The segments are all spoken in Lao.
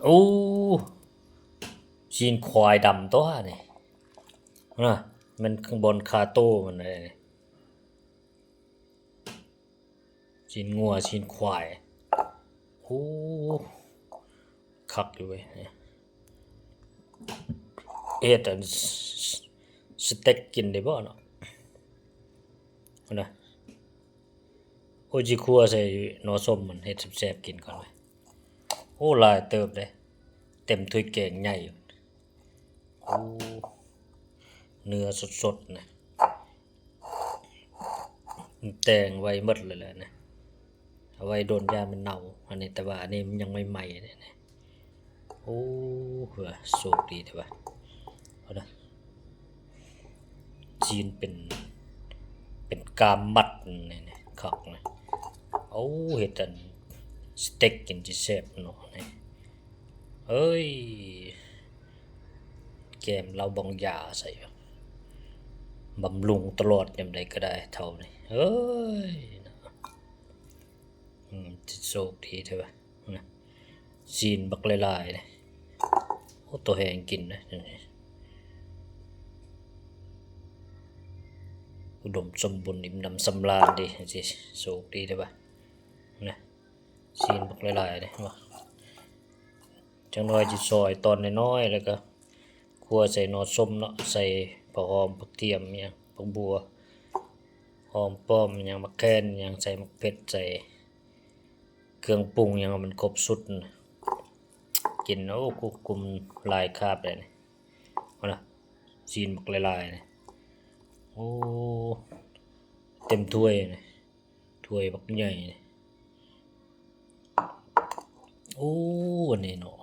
ໂອ້ ຊີ້ນຄວາຍດຳຕົວະນີ້ນະ ແມ່ນບ່ອນຄາໂຕມັນເດ້ ຊີ້ນງົວ ຊີ້ນຄວາຍ. ໂອ້ ຄັກຢູ່ເວີຍ. ເຮັດອັນ ສະເຕັກກິນໄດ້ບໍ່ເນາະ ພຸ້ນນະ. ໂອ້ ຊິຄົວໃສ່ໜໍ່ສົ້ມມັນ ເຮັດແຊບໆກິນກ່ອນເວີຍ. ໂອ້ ຫຼາຍເຕີບເດ້ ເຕັມຖ້ວຍແກງໃຫຍ່. ໂອ້ ເນື້ອສົດໆນະ ແຕ່ງໄວ້ໝົດເລີຍແຫຼະນະ ເອົາໄວ້ດົນຢ້ານມັນເນົ່າ. ອັນນີ້ ແຕ່ວ່າອັນນີ້ມັນຍັງໃໝ່ໆເດ້. ໂອ້ ໂຊກດີແທ້ວ່າ ເອົານະ. ຊີ້ນເປັນ ເປັນກາມມັດນີ້ນະ ຄັກນະ. ໂອ້ ເຮັດອັນສະເຕັກກິນຊິແຊບເນາະນີ້. ເອີຍ ແກມເຫຼົ້າບອງຢາໃສ່ ບຳລຸງຕະຫຼອດຍາມໃດກໍໄດ້ເຖົ້ານີ້. ເອີຍ ອືມ ໂຊກດີແທ້ວ່າ ຊີ້ນບັກຫຼາຍໆເດ້. ໂອ້ ໂຕແຮງກິນນະ ອຸດົມສົມບູນ ອີ່ມໜຳສຳລານດີ ຈັ່ງຊີ້ ໂຊກດີແທ້ວ່ານະ. ຊີ້ນບັກຫຼາຍໆເດ້ ຈັກໜ້ອຍຊິຊອຍຕອນນ້ອຍໆ ແລ້ວກໍຂົ້ວໃສ່ໜໍ່ສົ້ມເນາະ ໃສ່ຜັກຫອມ ຜັກທຽມ ຫຍັງ ຜັກບົ່ວ ຫອມປ້ອມ ຫຍັງ ໝາກແຄນ ຫຍັງ ໃສ່ໝາກເຜັດ ໃສ່ເຄື່ອງປຸງຫຍັງໃຫ້ມັນຄົບຊຸດນະ ກິນ. ໂອ້ ກຸກກຸມຫຼາຍຄາບເດ້ນີ້ ພຸ້ນນະ ຊີ້ນບັກຫຼາຍໆນີ້. ໂອ້ ເຕັມຖ້ວຍນີ້ ຖ້ວຍບັກໃຫຍ່. ໂອ້ ອັນນີ້ເນາະ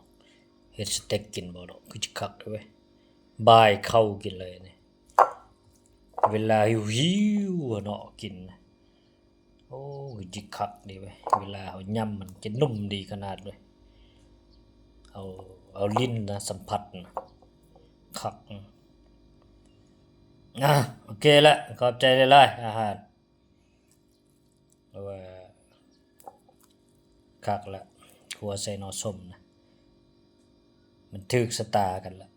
ເຮັດສະເຕັກກິນບໍ່ເນາະ ຄືຈະຄັກເດ້ເວີຍ. ບ່າຍເຂົ້າກິນເລີຍນີ້ ເວລາຫິວໆເນາະ ກິນ. ໂອ້ ຄືຈະຄັກເດ້ເວີຍ ເວລາເຮົາຫຍ້ຳມັນຈະນຸ່ມດີຂະໜາດເວີຍ. ເອົາ ເອົາລີ້ນນະສຳຜັດນະ ຄັກ. ອ່າ ໂອເຄລະ ຂອບໃຈຫຼາຍໆ ອາຫານ ເພາະວ່າຄັກລະ ຂົ້ວໃສ່ໜໍ່ສົ້ມນະ ມັນຖືກຊະຕາກັນລະ.